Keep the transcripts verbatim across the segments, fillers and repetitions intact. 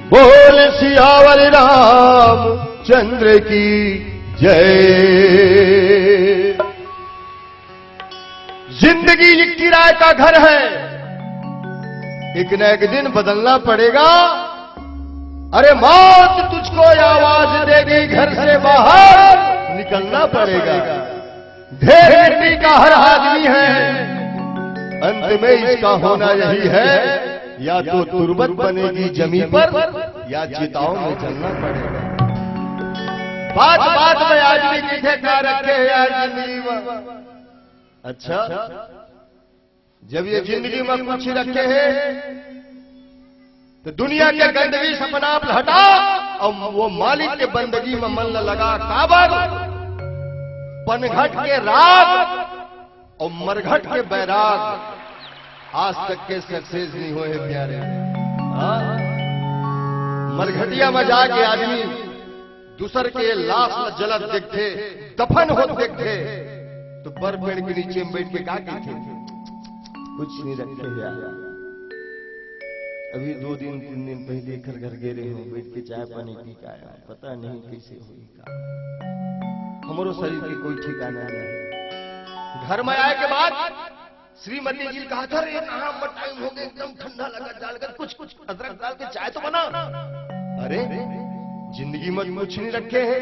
बोल सियावर रामचंद्र की जय। जिंदगी एक किराए का घर है, एक न एक दिन बदलना पड़ेगा। अरे मौत तुझको आवाज देगी, घर से बाहर निकलना पड़ेगा। ढेर मिट्टी का हर आदमी है, अंत में इसका होना यही है, या तो तुरबत बनेगी जमीन पर, या चिताओं में जलना पड़ेगा। बात बात में आदमी किथे का रखे हे यार जिंदगी में। अच्छा, जब ये जिंदगी में कुछ रखे हे, तो दुनिया के गंदगी से अपने आप ल हटा, अउ वो मालिक के बंदगी में मन ल लगा। काबर? पनघट के राग अउ मरघट के बैराग आज तक के सक्सेस नहीं होए हे प्यारे। हाँ? मरघटिया में जाके आदमी दूसर के लाश ल जलत देखथे, दफन होत देखथे, तो बर पेड़ के नीचे में बैठ के का कहिथे? कुछ नहीं रखे हे यार, अभी दो दिन तीन दिन पहले एकर घर गे रहे हूँ, बैठ के चाय पानी पी के आया हूँ, पता नहीं कैसे होही का। हमरो शरीर के कोई ठिकाना नहीं। घर में आए के बाद श्रीमती जी कहा था, "अरे, कहाँ पर टाइम हो गया, एकदम ठंडा लगा, डालकर कुछ, कुछ अदरक डाल के चाय तो बना।" अरे, जिंदगी में कुछ नहीं रखे हे,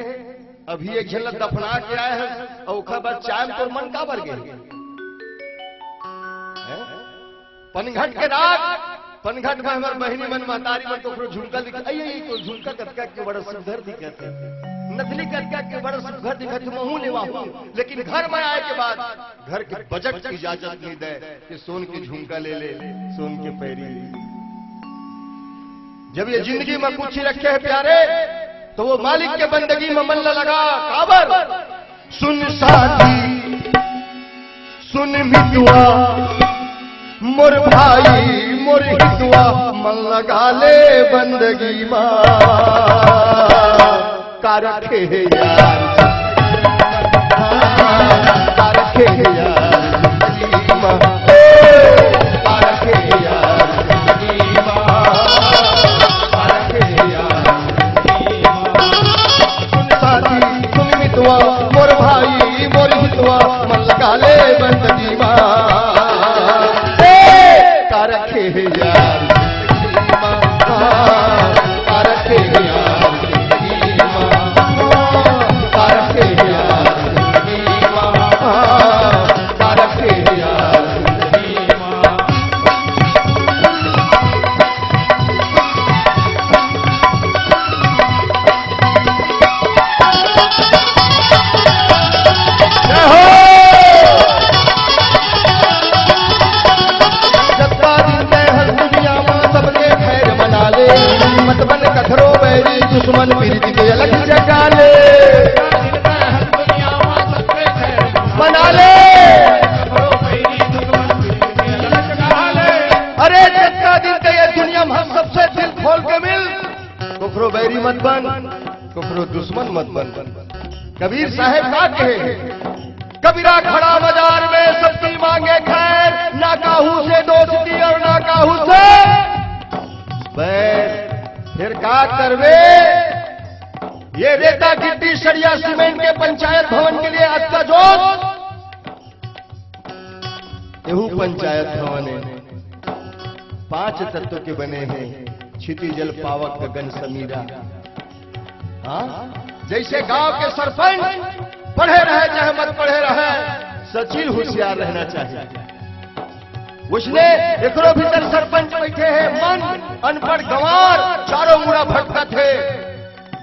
अभी एक झन ल दफना के आए हे, अउ ओकर बाद चाय में तोर मन काबर गे? हैं? पनघट के रात, पनघट में हमर बहिनी मन, महतारी मन ककरो झुमका दिखा, "अई, अई, तो झुमका कतका के बड़ा सुघर दिखत हे, नथनी कतका के बड़ा सुघर दिखत हे, महूं लेवाहूं।" लेकिन घर में आए के बाद घर के बजट इजाजत नहीं दे कि सोन के झुमका ले ले, सोन के पैरी ले। जब ये जिंदगी में कुछ ही रखे हे प्यारे, तो वो मालिक के बंदगी में मन ल लगा। काबर? सुन साथी, सुन मितवा, मोर भाई, मोर हितवा, मन लगा ले बंदगी मा। का रखे हे यार, का रखे हे यार, जिंदगी मा। ए, का रखे हे यार, जिंदगी मा। का रखे हे यार, जिंदगी मा। सुन साथी, सुन मितवा, मोर भाई, मोर हितवा, मन लगा ले बंदगी मा। ए, का रखे हे यार, जिंदगी मा, का रखे हे यार, जिंदगी मा, का रखे हे यार, जिंदगी मा, का रखे हे यार, जिंदगी मा। जय हो। जतका दिन तैं हस दुनिया मा सबके खैर मना ले, मत बन कखरो बैरी दुश्मन, प्रीत के अलग जगा ले। मना ले। अरे जतका दिन तैं ये दुनिया मा सबसे दिल खोल के मिल, कखरो बैरी मत बन, कखरो दुश्मन मत बन। कबीर साहेब का कहे, "कबीरा खड़ा बाजार में सबकी मांगे खैर, ना काहू से दोस्ती और ना काहू से बैर।" फिर का करबे? ये रेता गिट्टी सरिया सीमेंट के पंचायत भवन के लिए अतका जोत, एहू पंचायत भवन हे, पांच तत्व के बने हे, क्षिति जल पावक गगन समीरा। हाँ, जैसे गांव के सरपंच पढ़े रहे चाहे मत पढ़े रहे, सचिव होशियार रहना चाहिए। उसने एकरो भीतर सरपंच बैठे हे, मन अनपढ़ गंवार चारों मुड़ा भटकत हे,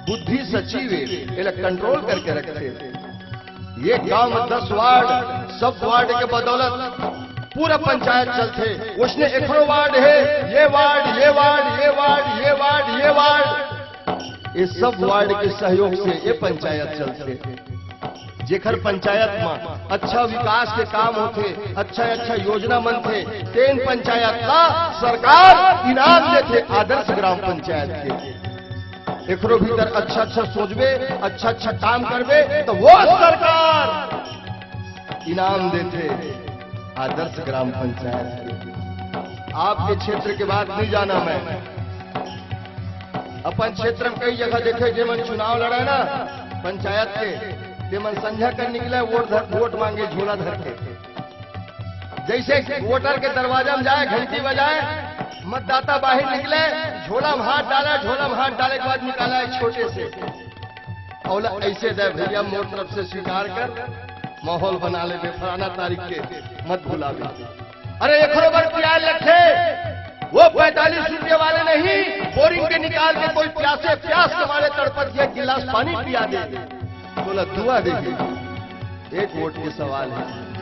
बुद्धि सचिव हे, एला कंट्रोल करके रखथे। ये गांव में दस वार्ड, सब वार्ड के बदौलत पूरा पंचायत चलथे। उसने एकरो वार्ड हे, ये वार्ड, ये वार्ड, ये वार्ड, ये वार्ड, ये वार्ड, ये सब वार्ड के सहयोग से ये पंचायत चलथे। जेखर पंचायत में अच्छा विकास के काम होथे, अच्छा अच्छा योजना बनथे, तेन पंचायत ला सरकार इनाम देथे आदर्श ग्राम पंचायत के। एकरो भीतर अच्छा अच्छा सोचबे, अच्छा अच्छा काम करबे, तो वो सरकार इनाम देथे आदर्श ग्राम पंचायत के। आपके क्षेत्र के बात नहीं जाना मैं, अपन क्षेत्र में कई जगह देखे, जेमन चुनाव लड़े ना पंचायत के, तेमन संझा कर निकले, वोट धर, वोट मांगे झोला धर के। जैसे वोटर के दरवाजा में जाए, घंटी बजाए, मतदाता बाहर निकले, झोला में हाथ डाले, झोला में हाथ डाले के बाद निकाला एक छोटे से, अउ ला ऐसे दे, "भैया, मोर तरफ से स्वीकार कर, माहौल बना लेबे, फलाना तारीख के मत भुलाबे।" अरे, एकरो बर पियाए लगथे, वो पैंतालीस रुपये वाले नहीं, बोरिंग के निकाल के कोई प्यासे, प्यास के मारे तड़पत हे, एक गिलास पानी पिया दे, तोला दुआ दे दे। एक वोट के सवाल हे।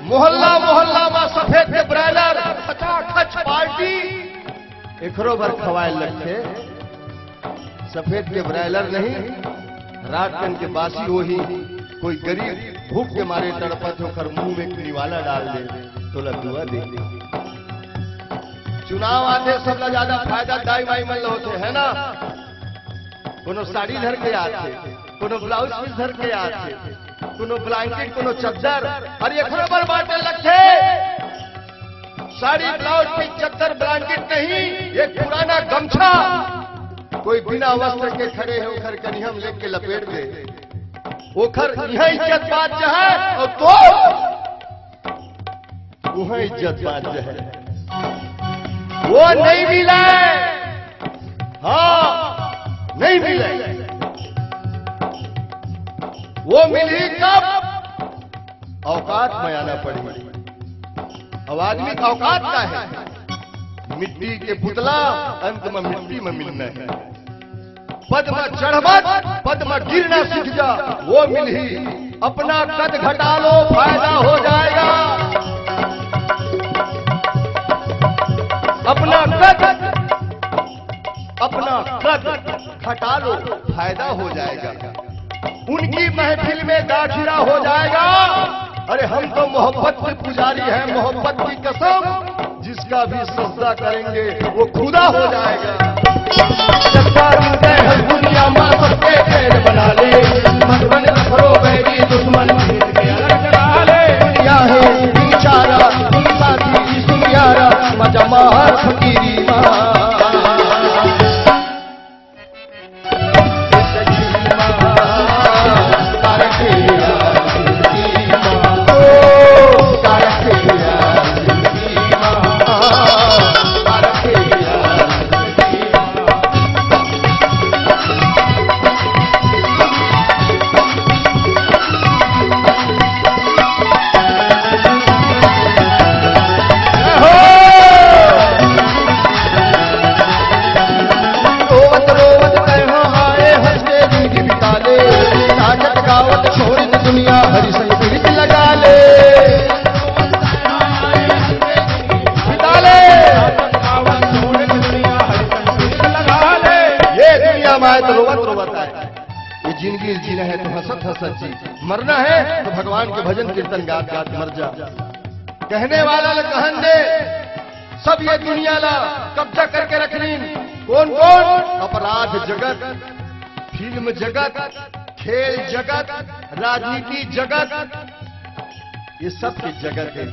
मोहल्ला मोहल्ला में सफेद के ब्रायलर, खचाखच पार्टी, एकरो बर खवाए लगथे। सफेद के ब्रायलर नहीं, रात कन के बासी होही, कोई गरीब भूख के मारे तड़पत हे, ओकर मुंह में एक निवाला डाल दे, तोला दुआ दे। चुनाव आथे, सबला ज्यादा फायदा दाई माई मन ल होथे, है ना? कोनो साड़ी धर के आथे, कोनो ब्लाउज पीस धर के आथे, कोनो ब्लैंकेट, कोनो चद्दर, अउ एकरो बर बांटे लगथे। साड़ी, ब्लाउज पीस, चद्दर, ब्लैंकेट नहीं, एक पुराना गमछा, कोई बिना वस्त्र के खड़े हे, ओकर कनिहा में लेके लपेट दे, ओकर इहाँ इज्जत बाच जाय, अउ तो उहाँ इज्जत बाच जाय। वो नहीं मिले, हाँ, नहीं मिले। वो मिलही कब? औकात में आना पड़ही। अब आदमी का औकात का हे? मिट्टी के पुतला, अंत में मिट्टी में मिलना हे। पद म चढ़ मत, पद म गिरना सीख जा, वो मिलही। अपना कद घटा लो, फायदा हो जाएगा। अपना कद, अपना कद घटा लो, फायदा हो जाएगा। उनकी महफिल में गाठिया हो जाएगा। अरे, हम तो मोहब्बत के पुजारी हैं, मोहब्बत की कसम, जिसका भी सजदा करेंगे वो खुदा हो जाएगा। जब सारी तय है दुनिया माँ सबके खैर बना ले, मत बन अफरो बैरी दुश्मन, दुनिया है तुम चारा, तुम साथी, तुम यारा, मजा मार फकीरी माँ। रोवत रोवत तैं आए, हंस के जिंदगी बिता ले। नाचत गावत छोड़ दे दुनिया, हरि संग प्रीत लगा ले। बिता ले। ये दुनिया में आए तो रोवत रोवत आए। ये जिंदगी जीना है तो हंसत हंसत जी, मरना है तो भगवान के भजन कीर्तन गात गात मर जा। कहने वाला ल कहन दे, सब ये दुनिया ला कब्जा करके रख लीन। कौन कौन? अपराध जगत, फिल्म जगत, खेल जगत, राजनीति जगत, ये सब के जगत हे।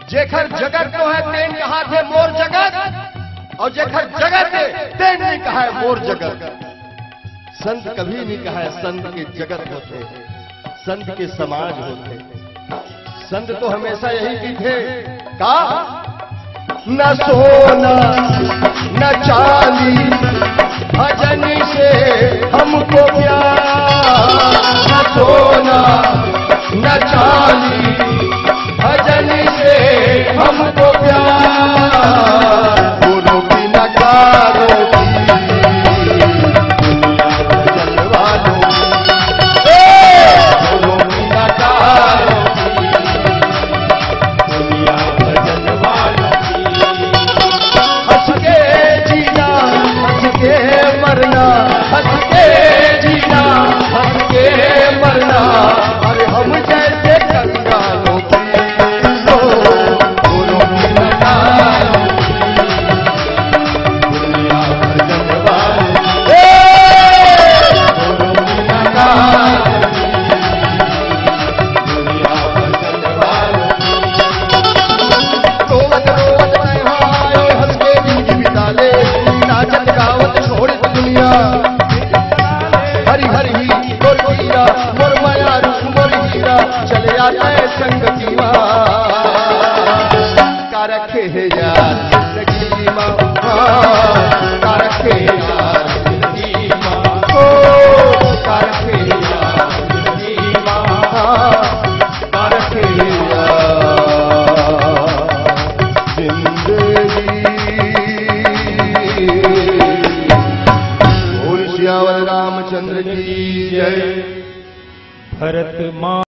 जेखर जगत नोहे तेन कहाथे मोर जगत, अउ जेखर जगत हे तेन नइ कहाय मोर जगत। संत कभी नइ कहाय संत के जगत होथे, संत के समाज होथे। संत तो हमेशा यही कहिथे का, न सोना न चांदी भजन से हमको प्यार, न सोना न चांदी भजन से हमको प्यार। गुरु बिना कारो की दुनिया भजन वालों की, ए! गुरु बिना कारो की दुनिया भजन वालों की। हंस यार संगति मा, का रखे हे यार जिंदगी मा, का रखे हे यार जिंदगी मा, ओ, का रखे हे यार जिंदगी मा, का रखे हे यार जिंदगी। बोल सियावर रामचंद्र की जय। भरत माँ